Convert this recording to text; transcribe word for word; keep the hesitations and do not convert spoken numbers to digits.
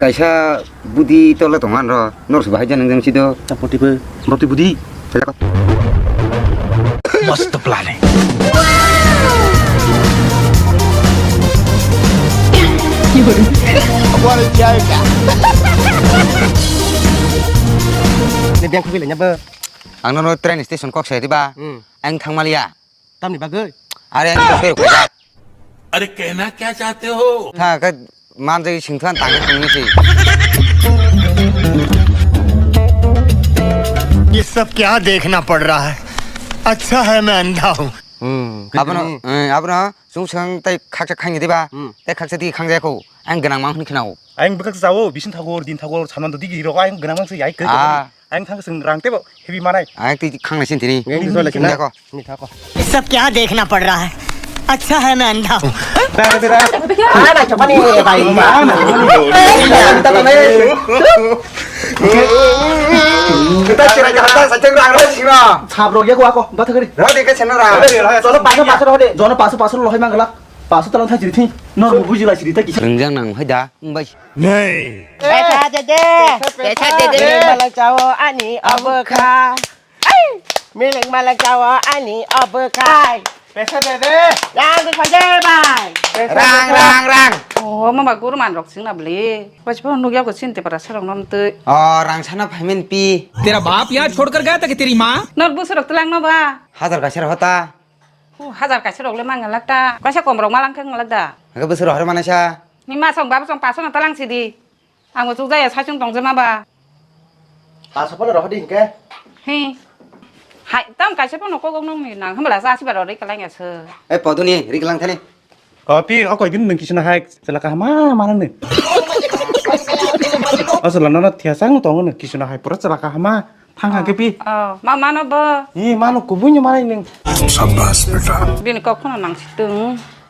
Kaisa budi tole tongo ano, norok se bahai jani jang sido. Tapo tipo, roti budi. Mast planning. Ni beng khubi le nyabo. Ang no train station kok sai diba? Hmm. Ang thangmaliya. Tamni bagwi? Are ang to feruk kha. अरे कहना क्या चाहते हो? Tha khe manjai singthan tang khe tongni si. ये सब क्या देखना पड़ रहा है? अच्छा है मैं अंधा हूँ। Hmm. Abono, eh, abono sung sang tai khaksa khangni diba? Hmm. Tai khaksa di khangja ko. Ang gwnang mang hwnwi khnao. Ang bwkak jawo, bising thago, din thago, sanan dodi giro, ang gwnang mang se yai khe. Ah. Ang thang sing rang tebo, heavy manai. Ang ti khang nai sin tini. Ang ti soi lai kena. Ni thako. Ni thako. ये सब क्या देखना पड़ रहा है? अच्छा है मैं अंधा हूँ। Kita cerai kata saja rang rang sih lah. Sab rok ya ko ako, bata kari. Rode ke channel rang. Jono paso paso rode, jono paso paso lohai manglak. Paso talang thai chiri thi. Nor bo buji lai chiri ta kisa. Ringjang nang hai da, bai. Nei. Pesa dede. Pesa dede. Miling malak chao ani abukha. Ai. Miling malak chao ani abukha. Pesa dede. Yang di khanje bai. Rang, rang, rang. Oh, mama guru man rok sing na beli. Pas pa nuk ya ko sin te para sarong nom te. Oh, rang sana payment pi. तेरा बाप यहाँ छोड़कर गया था कि तेरी माँ? Nor bu sarok telang no ba. Hajar kaisa hota. Oh, hajar kaisa rok le mang lak ta. Kaisa kom rok malang khe lak da. Aga busur hore manasa. Ni ma song baba song paso na talang sidi. Ang bo chukjaya saichung tong jema ba. Paso phone rohdi hinkhe. He. Hai, tam kaisa phone kok nung ni nang hambala sa si ba rori kalang ya se. Eh, poduni, ri kalang thani. O pi, o koi din nung kisuna hai, selaka hama mana ni. Asal nana thiasang tong ni kisuna hai pura selaka hama. Thang ha ke pi. Oh, ma mano bo. Ni mano kubui ni mana ning. Sabbas beta. Bini kok phone nang situng.